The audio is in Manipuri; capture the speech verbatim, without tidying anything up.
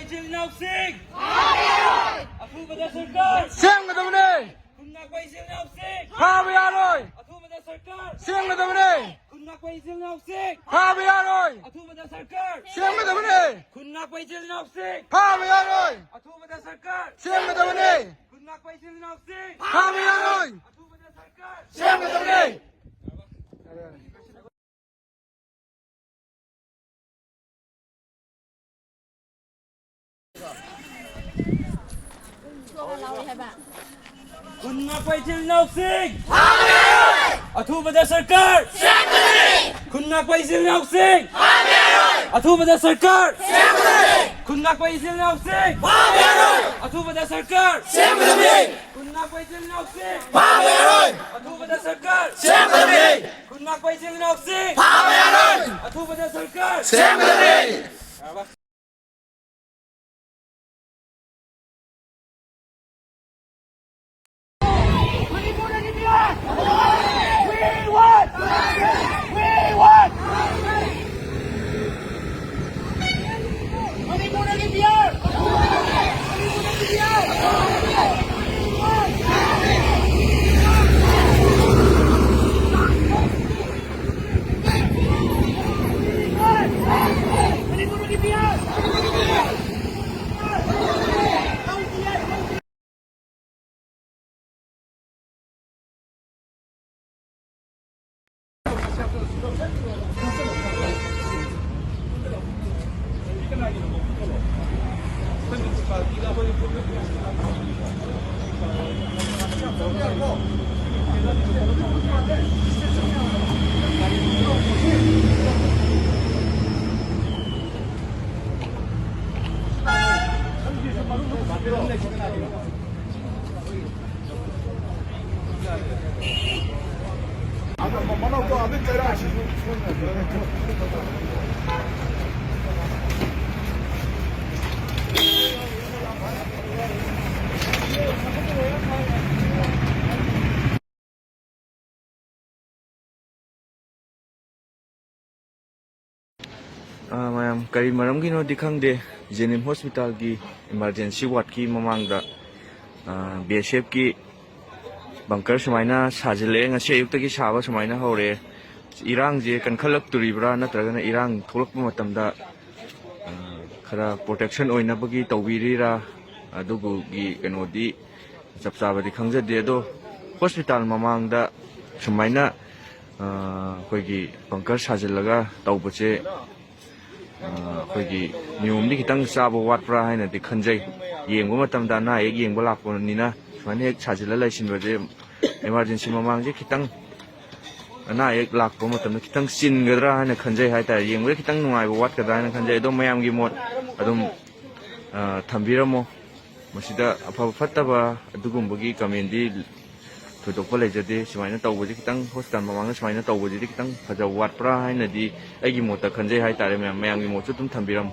ꯏꯆꯤꯜ ꯏꯅꯥꯎꯁꯤꯡ! ꯑꯊꯨꯕꯗ ꯁꯔꯀꯥꯔ! ꯁꯦꯝꯒꯗꯕꯅꯦ! ꯈꯨꯟ ꯉꯥꯛꯄ ꯏꯆꯤꯜ ꯏꯅꯥꯎꯁꯤꯡ! ꯐꯥꯕ ꯌꯥꯔꯣꯏ! ꯑꯊꯨꯕꯗ ꯁꯔꯀꯥꯔ! ꯁꯦꯝꯒꯗꯕꯅꯦ! ꯈꯨꯟ ꯉꯥꯛꯄ ꯏꯆꯤꯜ ꯏꯅꯥꯎꯁꯤꯡ! ꯐꯥꯕ ꯌꯥꯔꯣꯏ! ꯑꯊꯨꯕꯗ ꯁꯔꯀꯥꯔ! ꯁꯦꯝꯒꯗꯕꯅꯦ! ꯈꯨꯟ ꯉꯥꯛꯄ ꯏꯆꯤꯜ ꯏꯅꯥꯎꯁꯤꯡ! ꯐꯥꯕ ꯌꯥꯔꯣꯏ! ꯑꯊꯨꯕꯗ ꯁꯔꯀꯥꯔ! ꯁꯦꯝꯒꯗꯕꯅꯦ! ꯈꯨꯟ ꯉꯥꯛꯄ ꯏꯆꯤꯜ ꯏꯅꯥꯎꯁꯤꯡ! ꯐꯥꯕ ꯌꯥꯔꯣꯏ! ꯑꯊꯨꯕꯗ ꯁꯔꯀꯥꯔ! ꯁꯦꯝꯒꯗꯕꯅꯦ! ꯈꯨꯟ ꯉꯥꯛꯄ ꯏꯆꯤꯜ ꯏꯅꯥꯎꯁꯤꯡ! ꯑꯊꯨꯕꯗ ꯁꯔꯀꯥꯔ! ꯈꯨꯟ ꯉꯥꯛꯄ ꯏꯆꯤꯜ ꯏꯅꯥꯎꯁꯤꯡ! ꯑꯊꯨꯕꯗ ꯁꯔꯀꯥꯔ! ꯈꯨꯟ ꯉꯥꯛꯄ ꯏꯆꯤꯜ ꯏꯅꯥꯎꯁꯤꯡ! ꯑꯊꯨꯕꯗ ꯁꯔꯀꯥꯔ! ꯈꯨꯟ ꯉꯥꯛꯄ ꯏꯆꯤꯜ ꯏꯅꯥꯎꯁꯤꯡ! ꯑꯊꯨꯕꯗ ꯁꯔꯀꯥꯔ! ꯈꯨꯟ ꯉꯥꯛꯄ ꯏꯆꯤꯜ ꯏꯅꯥꯎꯁꯤꯡ! ꯑꯊꯨꯕꯗ ꯁꯔꯀꯥꯔ! ꯃꯅꯤꯄꯨꯔꯗꯒꯤ ꯃꯤꯍꯥꯠ! We want! We want! ꯃꯅꯤꯄꯨꯔꯗꯒꯤ ꯃꯤꯍꯥꯠ! ꯃꯅꯤꯄꯨꯔꯗꯒꯤ ꯃꯤꯍꯥꯠ! ꯃꯅꯤꯄꯨꯔꯗꯒꯤ ꯃꯤꯍꯥꯠ! ꯑꯥ, ꯃꯌꯥꯝ, ꯀꯔꯤ ꯃꯔꯝꯒꯤꯅꯣꯗꯤ ꯈꯪꯗꯦ, ꯖꯦꯅꯤꯝ ꯍꯣꯁꯄꯤꯇꯥꯜꯒꯤ ꯏꯃꯥꯔꯖꯦꯟꯁꯤ ꯋꯥꯔꯗꯀꯤ ꯃꯃꯥꯡꯗ ꯕꯤ ꯑꯦꯁ ꯑꯦꯐꯀꯤ ꯕꯪꯀꯔ ꯁꯨꯃꯥꯏꯅ ꯁꯥꯖꯤꯜꯂꯛꯑꯦ꯫ ꯉꯁꯤ ꯑꯌꯨꯛꯇꯒꯤ ꯁꯥꯕ ꯁꯨꯃꯥꯏꯅ ꯍꯧꯔꯦ꯫ ꯏꯔꯥꯡꯁꯦ ꯀꯟꯈꯠꯂꯛꯇꯣꯔꯤꯕ꯭ꯔꯥ, ꯅꯠꯇ꯭ꯔꯒꯅ ꯏꯔꯥꯡ ꯊꯣꯛꯂꯛꯄ ꯃꯇꯝꯗ ꯈꯔ ꯄ꯭ꯔꯣꯇꯦꯛꯁꯟ ꯑꯣꯏꯅꯕꯒꯤ ꯇꯧꯕꯤꯔꯤꯔꯥ, ꯑꯗꯨꯒꯤ ꯀꯩꯅꯣꯗꯤ ꯆꯞ ꯆꯥꯕꯗꯤ ꯈꯪꯖꯗꯦ꯫ ꯑꯗꯣ ꯍꯣꯁꯄꯤꯇꯥꯜ ꯃꯃꯥꯡꯗ ꯁꯨꯃꯥꯏꯅ ꯑꯩꯈꯣꯏꯒꯤ ꯕꯪꯀꯔ ꯁꯥꯖꯤꯜꯂꯒ ꯇꯧꯕꯁꯦ ꯑꯩꯈꯣꯏꯒꯤ ꯅꯤꯌꯣꯝꯗꯤ ꯈꯤꯇꯪ ꯆꯥꯕ ꯋꯥꯠꯄ꯭ꯔꯥ ꯍꯥꯏꯅꯗꯤ ꯈꯟꯖꯩ꯫ ꯌꯦꯡꯕ ꯃꯇꯝꯗ ꯑꯅꯥ ꯑꯌꯦꯛ ꯌꯦꯡꯕ ꯂꯥꯛꯄꯅꯤꯅ ꯁꯨꯃꯥꯏꯅ ꯍꯦꯛ ꯁꯥꯖꯤꯜꯂ ꯂꯩꯁꯤꯟꯕꯁꯦ, ꯏꯃꯥꯔꯖꯦꯟꯁꯤ ꯃꯃꯥꯡꯁꯦ ꯈꯤꯇꯪ, ꯑꯅꯥ ꯑꯌꯦꯛ ꯂꯥꯛꯄ ꯃꯇꯝꯗ ꯈꯤꯇꯪ ꯆꯤꯟꯒꯗ꯭ꯔꯥ ꯍꯥꯏꯅ ꯈꯟꯖꯩ ꯍꯥꯏꯇꯥꯔꯦ꯫ ꯌꯦꯡꯕꯗ ꯈꯤꯇꯪ ꯅꯨꯡꯉꯥꯏꯕ ꯋꯥꯠꯀꯗ꯭ꯔꯥ ꯍꯥꯏꯅ ꯈꯟꯖꯩ꯫ ꯑꯗꯣ ꯃꯌꯥꯝꯒꯤ ꯃꯣꯠ ꯑꯗꯨꯝ ꯊꯝꯕꯤꯔꯝꯃꯣ꯫ ꯃꯁꯤꯗ ꯑꯐꯕ ꯐꯠꯇꯕ ꯑꯗꯨꯒꯨꯝꯕꯒꯤ ꯀꯃꯦꯟꯗꯤ ꯊꯣꯏꯗꯣꯛꯄ ꯂꯩꯖꯗꯦ꯫ ꯁꯨꯃꯥꯏꯅ ꯇꯧꯕꯁꯤ ꯈꯤꯇꯪ, ꯍꯣꯁꯄꯤꯇꯥꯜ ꯃꯃꯥꯡꯗ ꯁꯨꯃꯥꯏꯅ ꯇꯧꯕꯁꯤꯗꯤ ꯈꯤꯇꯪ ꯐꯖꯕ ꯋꯥꯠꯄ꯭ꯔꯥ ꯍꯥꯏꯅꯗꯤ ꯑꯩꯒꯤ ꯃꯣꯠꯇ ꯈꯟꯖꯩ ꯍꯥꯏꯇꯥꯔꯦ꯫ ꯃꯌꯥꯝ, ꯃꯌꯥꯝꯒꯤ ꯃꯣꯠꯁꯨ ꯑꯗꯨꯝ ꯊꯝꯕꯤꯔꯝꯃꯨ꯫